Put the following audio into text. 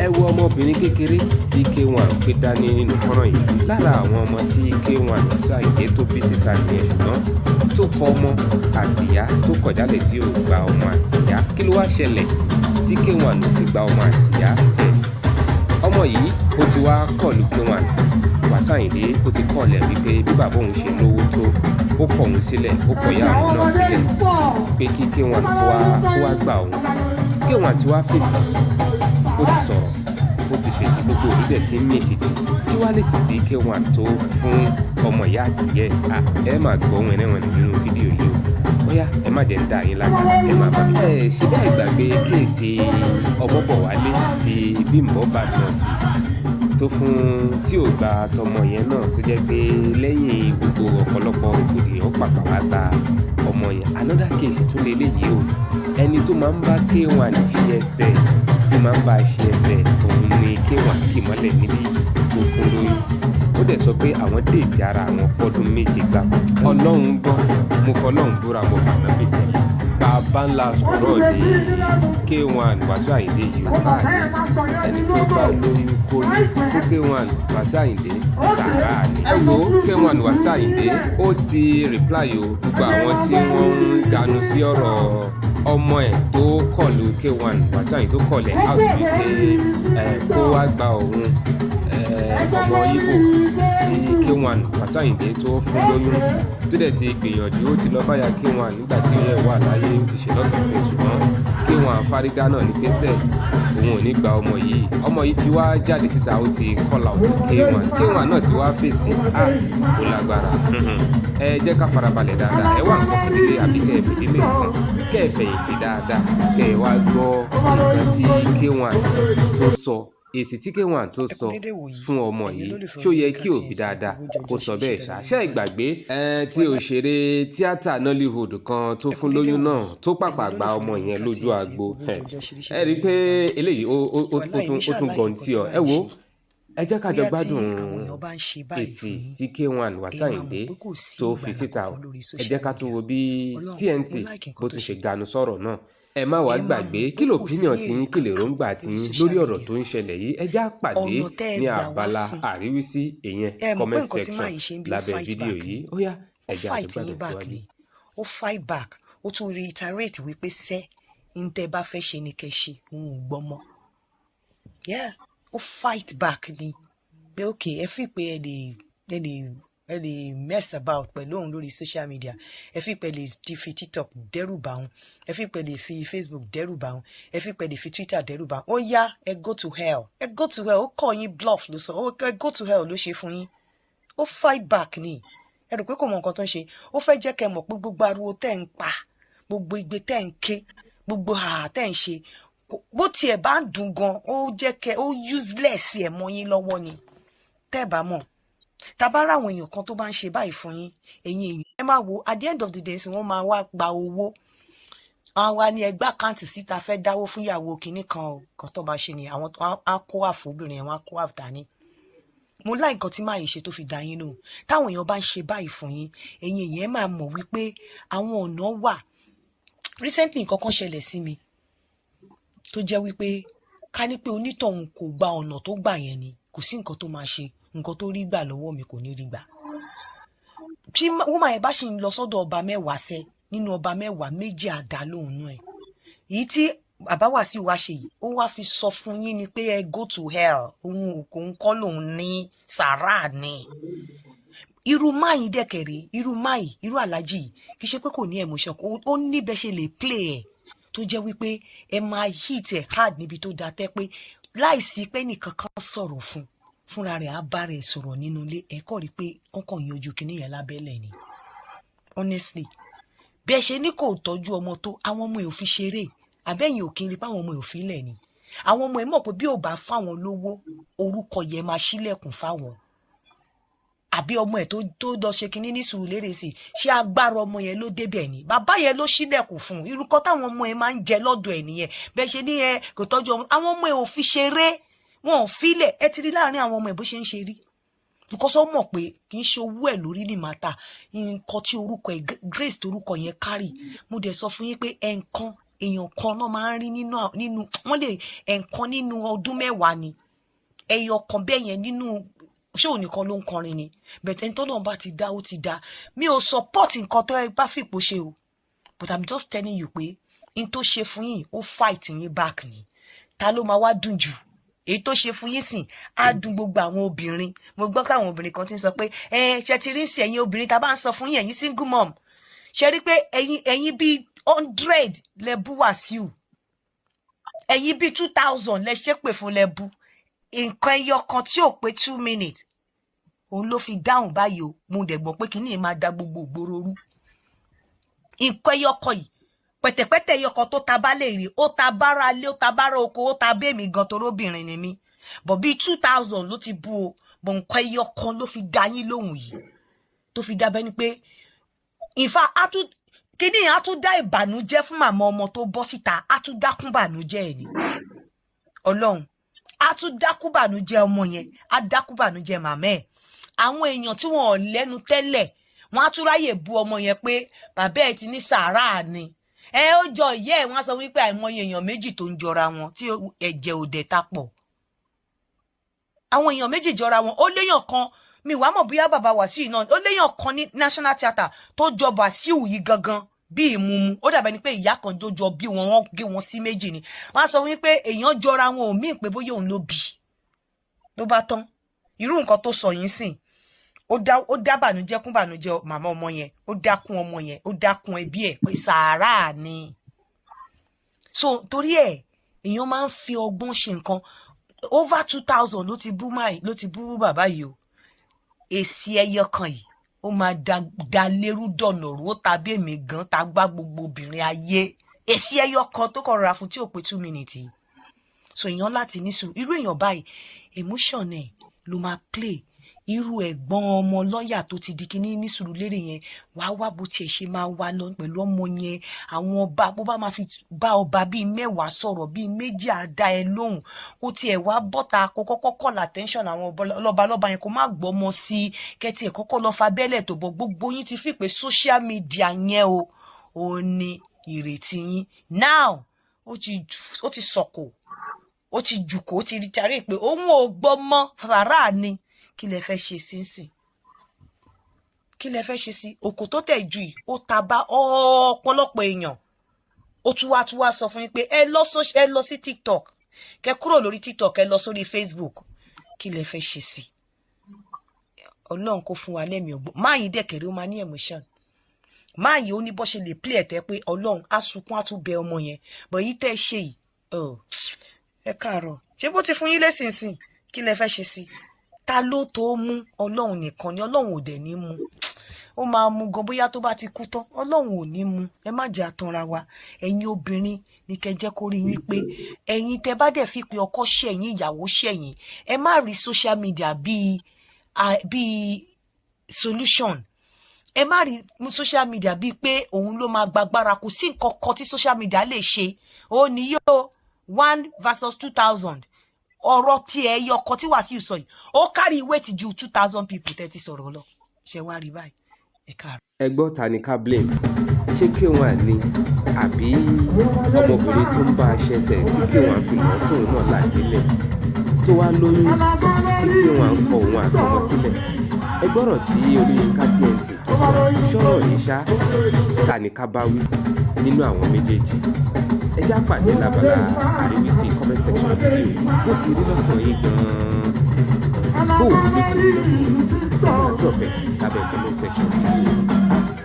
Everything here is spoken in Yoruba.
Ẹ wo ọmọbìnrin kékeré tí K1 gbé dání nínú fọ́nrán yìí. Lára àwọn ọmọ tí K1 Wasiu Ayinde tó bí síta nìyẹn, ṣùgbọ́n tó kọ ọmọ àtìyá, tó kọ̀ jálẹ̀ tí ò gba ọmọ àtìyá. Kí ló wá ṣẹlẹ̀ tí K1 ò fi gba ọmọ àtìyá ẹ̀? Ọmọ yìí, ó ti wá call K1 Wasiu Ayinde, ó ti call ẹ̀ wípé bí bàbá òun ṣe lówó tó, ó kọ̀ òun sílẹ̀, ó kọ̀ ìyá òun náà sílẹ̀, pé kí K1 kó wá gbà òun. K1 ti wá fèsì, ó ti sọ̀rọ̀, ó ti fèsì, gbogbo òbí dẹ̀ ti ń mì tìtì. Kí wá lè sì tí K1 tó fún ọmọ ìyá àtìyẹ́? Ẹ máa gbọ́ wẹ́nẹ́wẹ́nẹ́ nínú fídíò yìí o. Bóyá ẹ má jẹ́ ń dá yín lágara, ẹ máa bá mi. Ẹ ṣe bẹ́ẹ̀ gbàgbé case Ọmọbọ̀wálé ti Bímbọ́ Badmus tó fún tí ò gba tọmọ yẹn náà, tó jẹ́ pé lẹ́yìn gbogbo ọ̀pọ̀lọpọ̀ rògbòdìyàn, ó pàpà wá gba ọmọ yẹn. Another case tún lè léyìí o. Ẹni tó máa ń bá K1 ṣe ẹsẹ̀, tí máa ń bá a ṣe ẹsẹ̀, òun ni K1 kì mọ́lẹ̀ níbí tó fún lóyún. Ó dẹ̀ sọ pé àwọn date ara àwọn fọ́dún 7 gbáko. Ọlọ́run gbọ́, mo fọlọ́run búra, mo fàná bí tẹ̀lé, bàbá ńlá sọ̀rọ̀ ní K1 Wasiu Ayinde yìí. Sàrà ni ẹni tó bá lóyún kóyún fún K1 Wasiu Ayinde, sàrà ni. Ẹ wo, K1 Wasiu Ayinde ó ti reply o. Gbogbo àwọn tí wọ́n ń ganu sí ọ̀rọ̀ ọmọ ẹ̀ tó call K1 Wasiu Ayinde, tó call ẹ̀ out wípé ẹ̀ kó wá gba òun, ọmọ Ìgbò tí K1 Wasiu Ayinde tó fún lóyún, tó dẹ̀ ti gbìyànjú, ó ti lọ báyà K1 nígbà tí ó yẹ wà láyé, ó ti ṣe lọ́tọ̀ọ̀tẹ̀, ṣùgbọ́n K1 fárígá náà ní pẹ́sẹ̀ òun ò ní gba ọmọ yìí. Ọmọ yìí ti wá jáde síta, ó ti call out K1. K1 náà ti wá fèsì. Ah, ó lágbára. Ẹ jẹ́ ká farabalẹ̀ dáadáa. Ẹ wá nǹkan fìdílé àbí kẹ́ ẹ fìdílé nǹkan, kẹ́ ẹ fẹ̀yìntì dáadáa, kẹ́ ẹ wá gbọ́ nǹkan tí K1 tó sọ, èsì tí K1 tó Ẹ kú sọ dédé wòyí, fún ọmọ ẹ̀yin yìí. olólùfẹ́ Ṣó yẹ Oníkà kí òbí TNT, dáadáa gbogbo kó ọjọ́ sọ ṣe bẹ́ẹ̀ iṣẹ́ ṣá? lórí Ṣé ẹ gbàgbé tí òṣèré tíátà Nollywood kan tó Ẹ kú fún dédé lóyún náà wòyí, tó pàpà ẹ̀yin gba olólùfẹ́ ọmọ yẹn Oníkà lójú TNT, agbo? gbogbo ọjọ́ ṣe iṣẹ́ Ẹ rí i lórí pé eléyìí ó ó ó Wàláì tún mi ó tún ṣáà gọ̀ǹtì like ọ. nǹkan Ẹ tí wo, máa ń ṣe. ẹ jẹ́ ká jọ Bóyá tí gbádùn àwọn èèyàn bá ń ṣe báyìí èsì fún yín, tí K1 Wasiu ẹ máa mọ̀ Ayinde pé kò sí tó fi ìgbàlà síta o. kankan lórí Ẹ social jẹ́ ká tún media. wo bí Ọlọ́run, TNT mo like bó nǹkan tó tún ṣe ṣe. ganu sọ̀rọ̀ náà. Ẹ má wàá Ẹ máa gbàgbé mọ̀ pé kí kò sí l'opinion èrè tiyín, kí kankan lèròǹgbà lórí tiyín social lórí ọ̀rọ̀ media. tó ń ṣẹlẹ̀ yìí. Ẹ já pàdé Ọ̀nà tẹ́ ẹ ní gbà wá abala fún. àríwísí, ìyẹn Ẹ mọ̀ pé comment nǹkan tí section máa yìí ṣe ń bí ó lábẹ́ fight fídíò back ni. yìí. Ó yá, Ó ẹ jẹ́ fight àjọ yín gbádùn back síwájú. ni. Ó fight back. Ó tún reiterate wípé sẹ́, ń tẹ́ bá fẹ́ ṣe ni kẹ́ ṣe, òun ò gbọ́ mọ́. Yeah, ó fight back ni. Pé okay, ẹ fi pé ẹ lè mess about pẹ̀lú òun lórí social media. Ẹ fi pé ẹ lè ti fi TikTok dẹ́rù bà òun. Ẹ fi pé ẹ lè fi Facebook dẹ́rù bà òun. Ẹ fi pé ẹ lè fi Twitter dẹ́rù bà òun. Ó yá, ẹ go to hell. Ẹ go to hell. Ó kọ́ yín bluff ló sọ. Ó ẹ go to hell ló ṣe fún yín. Ó fight back ni. Ẹ rò pé kò mọ nǹkan tó ń ṣe. Ó fẹ́ jẹ́ kẹ́ mọ̀ pé gbogbo ariwo tẹ́ ń pa, gbogbo igbe tẹ́ ń ké, gbogbo hàhà tẹ́ ń ṣe, bó tiẹ̀ bá ń dùn gan, ó jẹ́ kẹ́ ó useless ẹ̀ mọ́ yín lọ́wọ́ ni. Tẹ́ ẹ̀ bá mọ̀, tá bá ráwọn èèyàn kan tó bá ń ṣe báyìí fún yín, ẹ̀yin èèyàn, ẹ máa wo, at the end of the day sí, wọ́n máa wá gba owó, àwọn wa ní ẹgbẹ́ account síta, fẹ́ dáwó fún ìyàwó kinní kan o. Kan tó bá ṣe ni àwọn á kó àfọbìnrin yẹn, wọ́n á kó àdání. Mo láì nǹkan tí máa yìí ṣe tó fi dá yín lóhùn. Táwọn èèyàn bá ń ṣe báyìí fún yín, ẹ̀yin èèyàn, ẹ máa mọ̀ wípé àwọn ọ̀nà wà. Recently, nǹkan kan ṣẹlẹ̀ sí mi tó jẹ́ wípé ká ní pé onítọ̀hún kò gba ọ̀nà tó gbà yẹn ni, kò sí nǹkan tó máa ṣe. Nǹkan tó rí gbà lọ́wọ́ mi kò ní rí gbà. Tí woman yẹn bá ṣì ń lọ sọ́dọ̀ ọba 10 sẹ́, nínú ọba 10, 2 àdá lóhùn náà ẹ̀. Èyí tí bàbá Wàsíù wá ṣe yìí, ó wá fi sọ fún yín ni pé ẹ go to hell. Òun kò ń kọ́ lòun ní sàrà ni. Irú máyì dẹ̀kẹ̀rẹ̀, irú máyì, irú aláàjì yìí, kì í ṣe pé kò ní emotion. Ó ní bẹ́ẹ̀ ṣe lè play ẹ̀ tó jẹ́ wípé ẹ máa hit ẹ̀ hard níbi tó da tẹ́ pé láìsí pé nìkan kan sọ̀rọ̀ fún fúnra rẹ̀, á bá rẹ̀ sọ̀rọ̀ nínú ilé. Ẹ̀ kọ́ rí pé wọ́n kàn yanjú kinní yẹn lábẹ́lẹ̀ ni. Honestly, bí ẹ ṣe ní kò tọ́jú ọmọ tó, àwọn ọmọ ẹ̀ ò fi ṣeré. Àbẹ́yìn ò kí n rí pé àwọn ọmọ ẹ̀ ò fi lẹ̀ ni. Àwọn ọmọ ẹ̀ mọ̀ pé bí ò bá fáwọn lówó, orúkọ yẹn máa ṣílẹ̀kùn fáwọn. Àbí ọmọ ẹ̀ tó lọ ṣe kinní ní Sùúrùlérè sí, ṣé agbára ọmọ yẹn ló débẹ̀ ni? Bàbá yẹn ló ṣílẹ̀kùn fún un. Irúkọ táwọn ọmọ ẹ̀ máa ń jẹ lọ́dọ̀ ẹ̀ nìyẹn. Bẹ́ẹ̀ ṣe ní ẹ kò tọ́jú ọmọ, àwọn ọmọ ẹ̀ ò fi ṣeré, wọn ò filẹ̀. Ẹ ti rí láàrin àwọn ọmọ ẹ̀ bó ṣe ń ṣe rí, because ó mọ̀ pé kì í ṣe owó ẹ̀ lórí ní màtà nǹkan tí orúkọ ẹ̀, grace tí orúkọ yẹn kárì. Mo dẹ̀ sọ fún yín pé ẹnkan Èèyàn kan náà máa ń rí nínú wọ́n lè ẹ̀ẹ̀kan nínú ọdún 10 ni, ẹyọ kan bẹ́ẹ̀ yẹn nínú. Ṣé òun nìkan ló ń kọrin ni? Bẹ̀tẹ̀ ní tọ́lọ́run bá ti dá, ó ti dá. Mi ò support nǹkan tó ẹ bá fìpò ṣe o, but I'm just telling you pé n tó ṣe fún yín, ó fight yín back ni. Ta ló máa wá dùn jù? Èyí tó ṣe fún yín sìn á dùn gbogbo àwọn obìnrin. Mo gbọ́ káwọn obìnrin kan ti ń sọ pé ẹ ṣe ti rí sí ẹ̀yin obìnrin tá a bá ń sọ fún yín, ẹ̀yin single mom, ṣe rí pé ẹ̀yin bíi 100 lẹ bú Wàsíù, ẹ̀yin bíi 2,000 lẹ ṣépè fún, lẹ bú. Nǹkan ẹyọ kan tí ò pé 2 minutes, òun ló fi dáhùn báyìí o. Mo dẹ̀ gbọ́ pé kínní máa da gbogbo ìgboro rú. Nǹkan ẹyọ kan yìí, pẹ̀tẹ̀pẹ̀tẹ̀ ẹyọ kan tó ta bá lè rí, ó ta bára lé, ó ta bára oko, ó ta bẹ́ẹ̀mí gan, toróbìnrin ni mí bọ̀. Bíi 2,000 ló ti bú o, bọ̀ nǹkan ẹyọ kan ló fi dá yín lóhùn yìí, tó fi dábẹ́ ni pé in fact, á tún kíní, á tún dá ìbànújẹ́ fún màmá ọmọ tó bọ́ síta, á tún dákún bànújẹ́ ẹ̀ ni. Ọlọ́run á tún dákún bànújẹ́ ọmọ yẹn, á dákún bànújẹ́ màmá ẹ̀. Àwọn èèyàn tí wọn ò lẹ́nu tẹ́lẹ̀, wọn á tún ráyè bú ọmọ yẹn pé bàbá ẹ̀ ti ní sàárà ni, ẹ ó jọ ìyá ẹ̀. Wọ́n á sọ wípé àìmọye èèyàn méjì tó ń jọra wọn tí ẹ̀jẹ̀ ò dẹ̀ ta pọ̀, àwọn èèyàn méjì jọra wọn. Ó léèyàn kan, mi wàá mọ̀ bóyá bàbá Wàsíù náà, ó léèyàn kan ní National Theatre tó jọ Wàsíù yìí gangan bí ìmumu. Ó dàbẹ̀ ni pé ìyá kan tó jọ bí wọn, wọ́n gé wọn sí méjì ni. Wọ́n á sọ wípé èèyàn jọra wọn ò míì pé bóyá òun ló bí. Ló bá tán. Irú nǹkan tó sọ yìí sìn, ó dá bànújẹ́ kún bànújẹ́ màmá ọmọ yẹn, ó dákún ọmọ yẹn, ó dákún ẹbí ẹ̀ pé sàárà ni. So torí ẹ̀, èèyàn máa ń fi ọgbọ́n ṣe nǹkan. Over 2,000 ló ti bú máì, ló ti bú bàbá yìí o. Èsì ẹyọ kan yìí, ó máa da lérú dọ̀nà rú. Ó ta bí èmi gan ta gbá gbogbo obìnrin ayé. Èsì ẹyọ kan tó kọ̀ rọra fún tí ò pé 2 minutes yìí. So èèyàn láti ní sùúrù. Irú èèyàn báyìí, emotion ẹ̀ ló máa play. Irú ẹ̀gbọ́n ọmọ lọ́ọ̀yà tó ti di kíní ní sùúrù lérè yẹn, wàá wá bó tiẹ̀ ṣe máa wá lọ pẹ̀lú ọmọ yẹn. Àwọn ọba, bó bá máa fi bá ọba bíi 10 sọ̀rọ̀, bíi 2 á dá ẹ lóhùn. Kó tiẹ̀ wá bọ́ta, kó kọ́kọ́ call attention àwọn lọ́ba lọ́ba yẹn, kó má gbọ́mọ sí i, kẹ́tì ẹ̀ kọ́kọ́ lọ fa bẹ́lẹ̀ tó bọ̀. Gbogbo yín ti fi pé social media yẹn o, ò ní ìrètí yín now. Ó ti sọ̀kò, ó ti jùkò, ó ti rí tarí pé òun ò gbọ́ mọ́, sàrà ni. Kí lẹ fẹ́ ṣe sínsìn? Kí lẹ fẹ́ ṣe sí òkò tó tẹ̀ ju yìí? Ó ta bá ọ̀pọ̀lọpọ̀ èèyàn. Ó tún wá sọ fún yín pé ẹ lọ sí TikTok, kẹ kúrò lórí TikTok, ẹ lọ sórí Facebook. Kí lẹ fẹ́ ṣe sí? Ọlọ́run kó fún wa lẹ́mìí ọgbọ́n. Máa yìí dẹ̀kẹ̀rẹ́, ó máa ní emotion. Máa yìí, ó ní bó ṣe lè play ẹ̀tẹ́ pé Ọlọ́run á sunkún, á tún bẹ ọmọ yẹn. Bọ̀ yìí tẹ́ ṣe yìí, ẹ káàárọ̀, ṣé bó ti fún yín lẹ́sìnsìn? Kí lẹ fẹ́ ṣe sí? Ta ló tó mú? Ọlọ́run nìkan ni. Ọlọ́run ò dẹ̀ ní mú. Ó máa mú gan bóyá tó bá ti kú tán. Ọlọ́run ò ní mú. Ẹ má jẹ́ àtanra wa. Ẹ̀yin obìnrin ní kẹ́ jẹ́ kó rí yín pé ẹ̀yin tẹ́ bá dẹ̀ fi pé ọkọ ṣẹ̀yìn, ìyàwó ṣẹ̀yìn, ẹ má rí social media bíi solution. Ẹ má rí social media bíi pé òun ló máa gbàgbára. Kò sí nǹkan kan tí social media lè ṣe. Ó ní yóò one versus 2,000. Ọ̀rọ̀ tí ẹ yọ ọkọ tí Wàsíù sọ yìí, ó kárí weight ju 2,000 people tẹ́ ti sọ̀rọ̀ lọ. Ṣe wá rí báyìí? Ẹ káàárọ̀. Ẹ gbọ́, ta ni ká blame? Ṣé K1 ni àbí ọmọbìnrin tó ń bá a ṣẹ̀ṣẹ̀ tí K1 fi lọ́ọ́ tóun náà làdílẹ̀ tó wá lóyún, tí K1 kọ òun àtọmọ sílẹ̀? Ẹ gbọ́rọ̀ tí Olúyinká TNT tó sọ. Ṣọ́rọ̀ ní ṣá, ta ni ká bá wí nínú àwọn méjèèjì? Ẹ já pàdé lábala àríwísí comment section fídíò yìí. Bó ti rí lọ́kàn yín gan-an, bó ló ti rí lọ́kàn yín, ẹ máa drop ẹ̀ sábẹ́ comment section fídíò yìí.